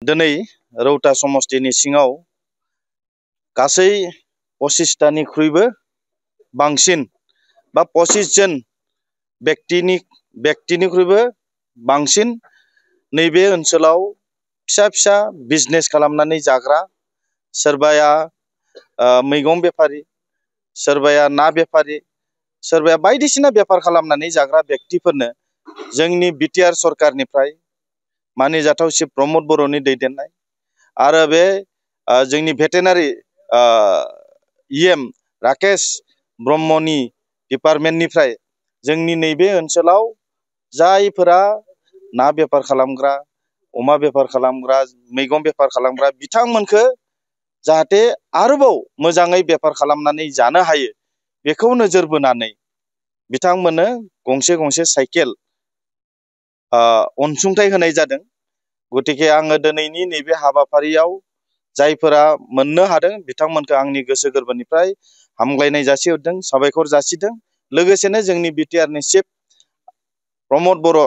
दिनै रौता समष्टिनि सिङाव गासै 25टानिख्रुइबो बांसिन बा 25 जन व्यक्तिनिख्रुइबो बांसिन नैबे ओनसोलाव फिसा फिसा बिजनेस खालामनानै जाग्रा, सोरबाया मैगं बेफारि, सोरबाया ना बेफारि, सोरबाया बायदिसिना बेफार खालामनानै जाग्रा व्यक्तिफोरनो जोंनि बिटिआर सरकारनिफ्राय मानिजाथाव चिफ प्रमद बर'नि दैदेननाय आरो बे जोंनि भेटेनारि इएम राकेश ब्रह्मनि डिपार्टमेन्टनिफ्राय जोंनि नैबे ओनसोलाव जायफोरा ना बेफार खालामग्रा, अमा बेफार खालामग्रा, मैगं बेफार खालामग्रा बिथांमोनखौ जाहाथे आरोबाव मोजाङै बेफार खालामनानै जानो हायो बेखौ नोजोर बोनानै बिथांमोननो गंसे गंसे साइकेल अनसुंथाइ होनाय जादों। गतिके आङो दिनैनि नैबे हाबाफारियाव जायफोरा मोननो हादों बिथांमोनखौ आंनि गोसो गोरबोनिफ्राय हामग्लायनाय जासिहरदों, साबायखर जासिदों। लोगोसेनो जोंनि बिटिआरनि चिफ प्रमद बर'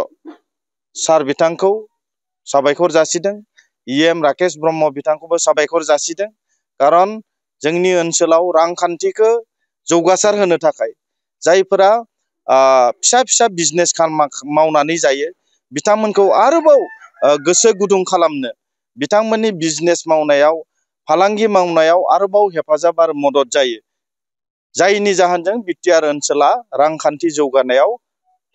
सार बिथांखौ साबायखर जासिदों, इएम राकेश ब्रह्म बिथांखौबो साबायखर जासिदों। खारन जोंनि ओनसोलाव रांखान्थिखौ जौगासार होनो थाखाय जायफोरा फिसा फिसा बिजनेस मावनानै जायो बिथांमोनखौ आरोबाव गोसो गुदुं खालामनो, बिथांमोननि बिजनेस मावनायाव, फालांगि मावनायाव आरोबाव हेफाजाब आरो मदद जायो, जायनि जाहोनजों बिटिआर ओनसोला रांखान्थि जौगानायाव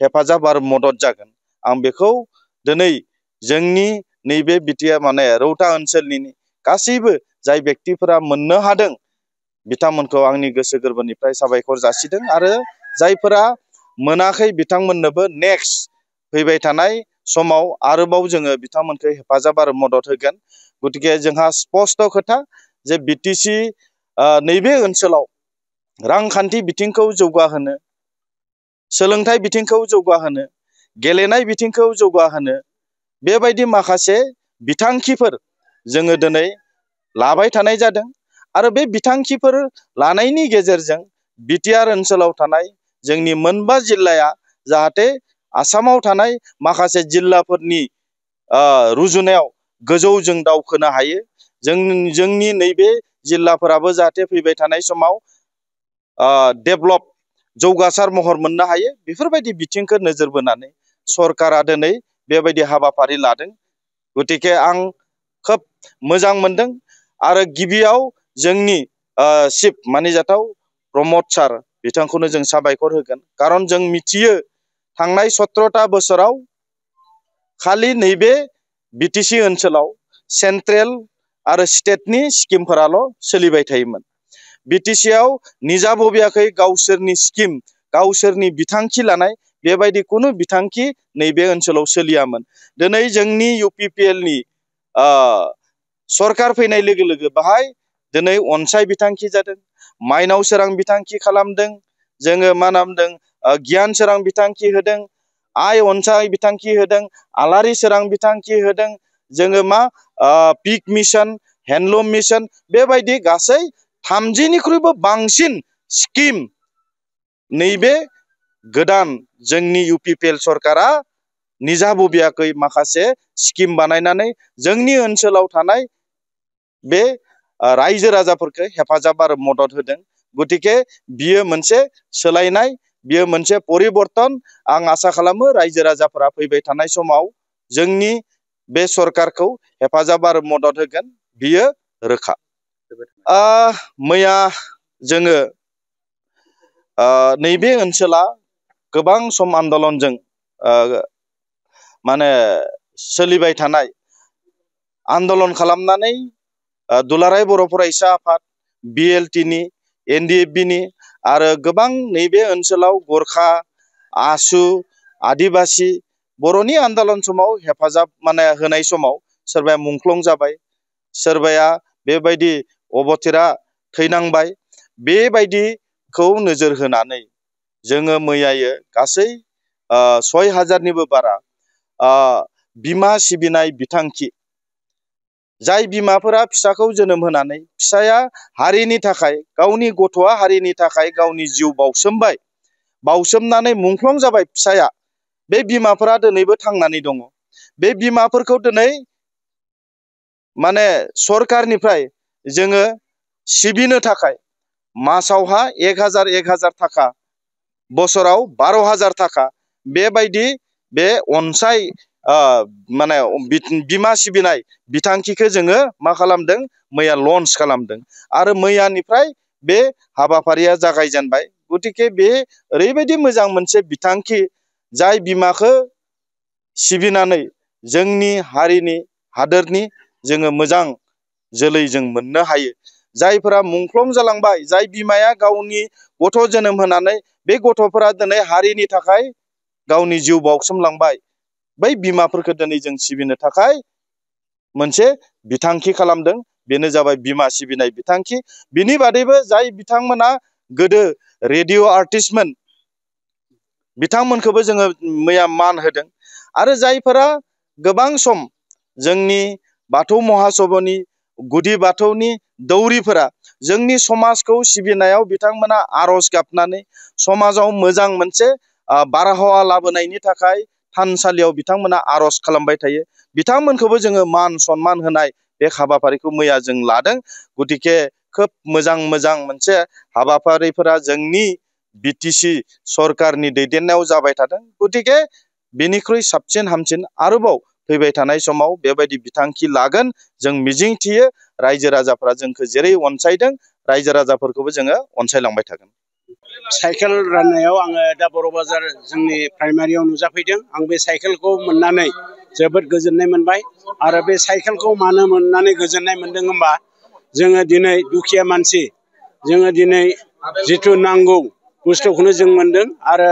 हेफाजाब आरो मदद जागोन। आं बेखौ दिनै जोंनि नैबे बिटिआर रौता ओनसोलनि गासैबो जाय व्यक्तिफोरा मोननो हादों बिथांमोनखौ आंनि गोसो गोरबोनिफ्राय साबायखर जासिदों आरो जायफोरा मोनाखै बिथांमोननोबो नेक्स्ट फैबाय थानाय समाव आरोबाव जोङो बिथांमोनखौ हेफाजाब आरो मदद होगोन। गतिके जोंहा स्पष्ट खोथा जे बिटिसि नैबे ओनसोलाव रांखान्थि बिथिंखौ जौगाहोनो, सोलोंथाइ बिथिंखौ जौगाहोनो, गेलेनाय बिथिंखौ जौगाहोनो बेबायदि माखासे बिथांखिफोर जोङो दिनै लाबाय थानाय जादों आरो बे बिथांखिफोर लानायनि गेजेरजों बिटिआर ओनसोलाव थानाय जोंनि मोनबा जिल्लाया जाहाथे आसामाव थानाय माखासे जिल्लाफोरनि रुजुनायाव गोजौ जों दावखोनो हायो। जोंनि नैबे जिल्लाफोराबो जाहाथे फैबाय थानाय समाव डेभेलप जौगासार महर मोननो हायो, बेफोरबायदि बिथिंखौ नोजोर बोनानै सरकारा दिनै बेबायदि हाबाफारि लादों। गतिके आं खोब मोजां मोनदों आरो गिबियाव जोंनि चिफ मानिजाथाव प्रमद सार बिथांखौनो जों साबायखर होगोन। खारन जों मिथियो थांनाय 17टा बोसोराव खालि नैबे बिटिसि ओनसोलाव सेन्ट्रेल आरो स्टेटनि स्किमफोराल' सोलिबाय थायोमोन। बिटिसिआव निजा बबेयाखै गावसोरनि स्किम, गावसोरनि बिथांखि लानाय बेबायदि खुनु बिथांखि नैबे ओनसोलाव सोलियामोन। दिनै जोंनि इउपिपिएलनि सरकार फैनाय लोगो लोगो बाहाय दिनै अनसाय बिथांखि जादों, माइनाव सोरां बिथांखि खालामदों, जोङो मा नामदों गियान सोरां बिथांखि होदों, आइ अनसाय बिथांखि होदों, आलारि सोरां बिथांखि होदों, जोङो मा पिक मिशन, हेन्डलुम मिशन बेबायदि गासै 30निख्रुइबो बांसिन स्किम नैबे गोदान जोंनि इउपिपिएल सरकारा निजा बबेयाखै माखासे स्किम बानायनानै जोंनि ओनसोलाव थानाय बे रायजो राजाफोरखौ हेफाजाब आरो मदद होदों। गतिके बियो मोनसे सोलायनाय, बियो मोनसे परिबर्तन। आं आसा खालामो रायजो राजाफोरा फैबाय थानाय समाव जोंनि बे सरकारखौ हेफाजाब आरो मदद होगोन, बियो रोखा। मैया जोङो नैबे ओनसोला गोबां सम आन्दलनजों सोलिबाय थानाय आन्दलन खालामनानै दुलाराय बर' फरायसा आफाद, बिएलटिनि, एनडिएफबिनि आरो गोबां नैबे ओनसोलाव गरखा, आसु, आदिबासि बर'नि आन्दलन समाव हेफाजाब होनाय समाव सोरबाया मुंख्लं जाबाय, सोरबाया बेबायदि अबथिरा थैनांबाय। बेबायदिखौ नोजोर होनानै जोङो मैयायो गासै 6000निबो बारा बिमा सिबिनाय बिथांखि, जाय बिमाफोरा फिसाखौ जोनोम होनानै फिसाया हारिनि थाखाय, गावनि गथ'आ हारिनि थाखाय गावनि जिउ बाउसोमबाय, बाउसोमनानै मुंख्लं जाबाय फिसाया, बे बिमाफोरा दिनैबो थांनानै दङ। बे बिमाफोरखौ दिनै माने सरकारनिफ्राय जोङो सिबिनो थाखाय मासावहा 1000 थाखा, बोसोराव 12,000 थाखा बेबायदि बे अनसाय माने बिमा सिबिनाय बिथांखिखौ जोङो मा खालामदों मैया लन्च खालामदों आरो मैयानिफ्राय बे हाबाफारिया जागायजेनबाय। गतिके बे ओरैबायदि मोजां मोनसे बिथांखि जाय बिमाखौ सिबिनानै जोंनि हारिनि हादोरनि जोङो मोजां जोलै जों मोननो हायो। जायफोरा मुंख्लं जालांबाय, जाय बिमाया गावनि गथ' जोनोम होनानै बे गथ'फोरा दिनै हारिनि थाखाय गावनि जिउ बाउसोमलांबाय, बै बिमाफोरखौ दिनै जों सिबिनो थाखाय मोनसे बिथांखि खालामदों। बेनो जाबाय बिमा सिबिनाय बिथांखि। बिनि बादैबो जाय बिथांमोना गोदो रेडिअ' आर्टिस्टमोन बिथांमोनखौबो जोङो मैया मान होदों आरो जायफोरा गोबां सम जोंनि बाथौ महासभानि गुदि बाथौनि दौरिफोरा जोंनि समाजखौ सिबिनायाव बिथांमोना आरज गाबनानै समाजाव मोजां मोनसे बारहावा लाबोनायनि थाखाय थानसालियाव बिथांमोना आरज खालामबाय थायो। बिथांमोनखौबो जोङो मान सनमान होनाय बे हाबाफारिखौ मैया जों लादों। गतिके खोब मोजां मोजां मोनसे हाबाफारिफोरा जोंनि बिटिसि सरकारनि दैदेननायाव जाबाय थादों। गतिके बेनिख्रुइ साबसिन हामसिन आरोबाव फैबाय थानाय समाव बेबायदि बिथांखि लागोन जों मिजिंथियो। रायजो राजाफ्रा जोंखौ जेरै अनसायदों रायजो राजाफोरखौबो जोङो अनसायलांबाय थागोन। साइकेल राननायाव आङो दा बर' बाजार जोंनि प्राइमारियाव नुजाफैदों। आं बे साइकेलखौ मोननानै जोबोद गोजोननाय मोनबाय आरो बे साइकेलखौ मानो मोननानै गोजोननाय मोनदों होनबा जोङो दिनै दुखिया मानसि, जोङो दिनै जिथु नांगौ बुस्थुखौनो जों मोनदों आरो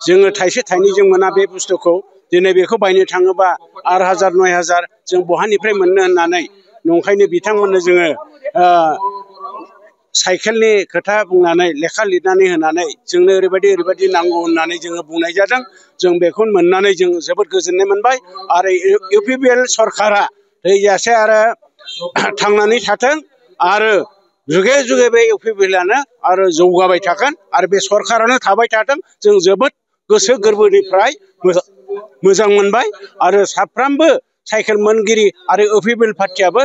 जोङो थाइसे थाइनैजों मोना बे बुस्थुखौ। दिनै बेखौ बायनो थाङोबा 8,000 9,000 जों बहानिफ्राय मोननो होननानै नंखायनो बिथांमोननो जोङो साइकेलनि खोथा बुंनानै लेखा लिरनानै होनानै जोंनो ओरैबायदि नांगौ होननानै जोङो बुंनाय जादों। जों बेखौ मोननानै जों जोबोद गोजोननाय मोनबाय आरो इउपिपिएल सरकारा थैजासे आरो थांनानै थाथों आरो जुगे जुगे बे इउपिपिएलआनो आरो जौगाबाय थागोन आरो बे सरकारानो थाबाय थाथों। जों जोबोद गोसो गोरबोनिफ्राय मोजां मोनबाय आरो साफ्रोमबो साइकेल मोनगिरि आरो इउपिपिएल पार्टियाबो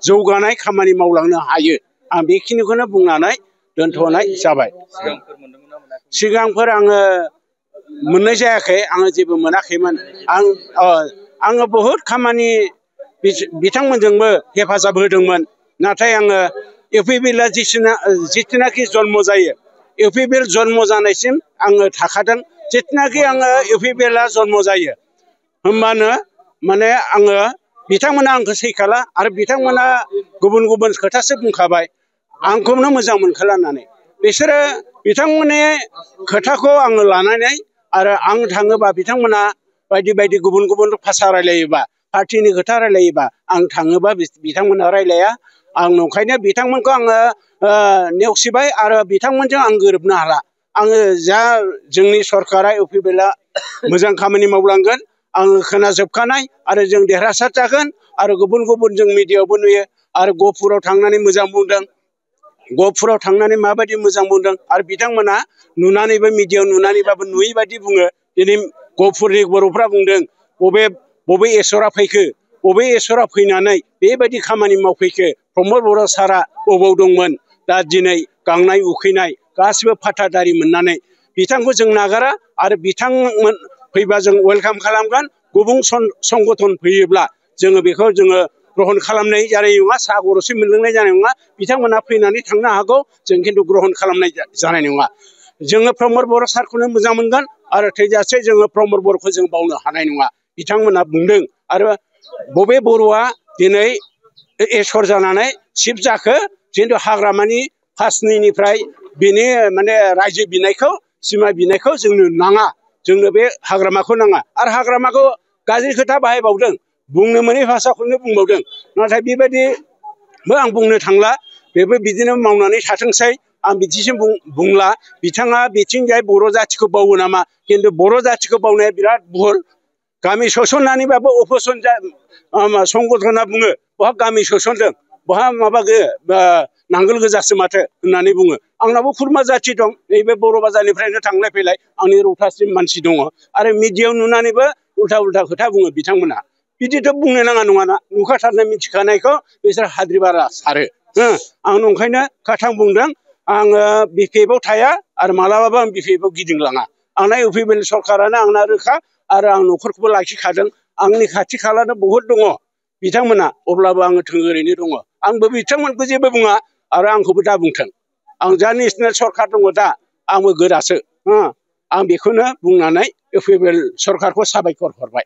जौगानाय खामानि मावलांनो हायो। आं बेखिनिखौनो बुंनानै दोनथ'नाय जाबाय। सिगांफोर आङो मोननाय जायाखै, आङो जेबो मोनाखैमोन। आङो बहुद खामानि बिथांमोनजोंबो हेफाजाब होदोंमोन। नाथाय आङो इउपिपिएलआ जिथुनाखि जन्म जायो, इउपिपिएल जन्म जानायसिम आङो थाखादों। जिथुनाखि आङो इउपिपिएलआ जन्म जायो होमबानो माने आङो बिथांमोना आंखौ सैखाला आरो बिथांमोना गुबुन गुबुन खोथासो बुंखाबाय आंखौनो मोजां मोनखाला होननानै। बिसोरो बिथांमोननि खोथाखौ आङो लानानै आरो आं थाङोबा बिथांमोना बायदि बायदि गुबुन गुबुन भाषा रायलायोबा, पार्टिनि खोथा रायलायोबा आं थाङोबा बिथांमोना रायलाया। आं नंखायनो बिथांमोनखौ आङो नेवसिबाय आरो बिथांमोनजों आं गोरोबनो हाला। आङो जा जोंनि सरकारा इउपिपिएलआ मोजां खामानि मावलांगोन आङो खोनाजोबखानाय आरो जों देरहासार जागोन आरो गुबुन गुबुन जों मिडियायावबो नुयो आरो गहपुराव थांनानै मोजां बुंदों। गहपुराव थांनानै माबायदि मोजां बुंदों आरो बिथांमोना नुनानैबो मिडियायाव नुनानैबाबो नुयै बायदि बुङो। दिनै गहपुरनि बर'फ्रा बुंदों बबे एसरा फैखो, बबे एसरा फैनानै बेबायदि खामानि मावफैखो, प्रमद बर' सारा बबाव दंमोन। दा दिनै गांनाय उखैनाय गासिबो फाथादारि मोननानै बिथांखौ जों नागारा आरो बिथांमोन फैबा जों वेलकाम खालामगोन। गुबुन संगठन फैयोब्ला जोङो बेखौ जोङो ग्रहन खालामनाय जानाय नङा, साहा गरदसे मोनलोंनाय जानाय नङा। बिथांमोना फैनानै थांनो हागौ, जों खिन्थु ग्रहन खालामनाय जानाय नङा। जोङो प्रमद बर' सारखौनो मोजां मोनगोन आरो थैजासे जोङो प्रमद बर'खौ जों बावनो हानाय नङा। बिथांमोना बुंदों आरो बबे बर'आ दिनै एसर जानानै चिफ जाखो, खिन्थु हाग्रामानि फासनिफ्राय बिनि माने रायजो बिनायखौ सिमा बिनायखौ जोंनो नाङा, जोंनो बे हाग्रामाखौ नाङा। आरो हाग्रामाखौ गाज्रि खोथा बाहायबावदों, बुंनो मोनै भाषाखौनो बुंबावदों। नाथाय बेबायदिबो आं बुंनो थांला, बेबो बिदिनो मावनानै थाथोंसै आं बिदिसिम बुंला। बिथाङा बिथिंजाय बर' जाथिखौ बावो नामा, खिन्थु बर' जाथिखौ बावनाया बिराद भुल। गामि सोसननानैबाबो अपोजिसन संगठना बुङो बहा गामि सोसनदों, बहा माबा नांगोल गोजासो माथो होननानै बुङो। आंनाबो खुरमा जाथि दं, नैबे बर' बाजारनिफ्रायनो थांलाय फैलाय आंनि रौतासिम मानसि दङ आरो मिडियायाव नुनानैबो उल्था उल्था खोथा बुङो बिथांमोना। बिदिथ' बुंनो नाङा नङाना नुखाथारनाय मिथिखानायखौ बिसोर हाद्रि बारा सारो आं नंखायनो खाथां बुंदों आङो बिपिएफआव थाया आरो मालाबाबो आं बिपिएफआव गिदिंलाङा आंना इउपिपिएल सरखारानो आंना रोखा आरो आं न'खरखौबो लाखिखादों आंनि खाथि खालानो बहुद दङ बिथांमोना अब्लाबो आङो थोंगोरैनो दङ आंबो बिथांमोनखौ जेबो बुङा आरो आंखौबो दा बुंथों आं जा नेसनेल सरखार दङ दा आंबो गोरासो आं बेखौनो बुंनानै इउपिपिएल सरखारखौ साबायखर हरबाय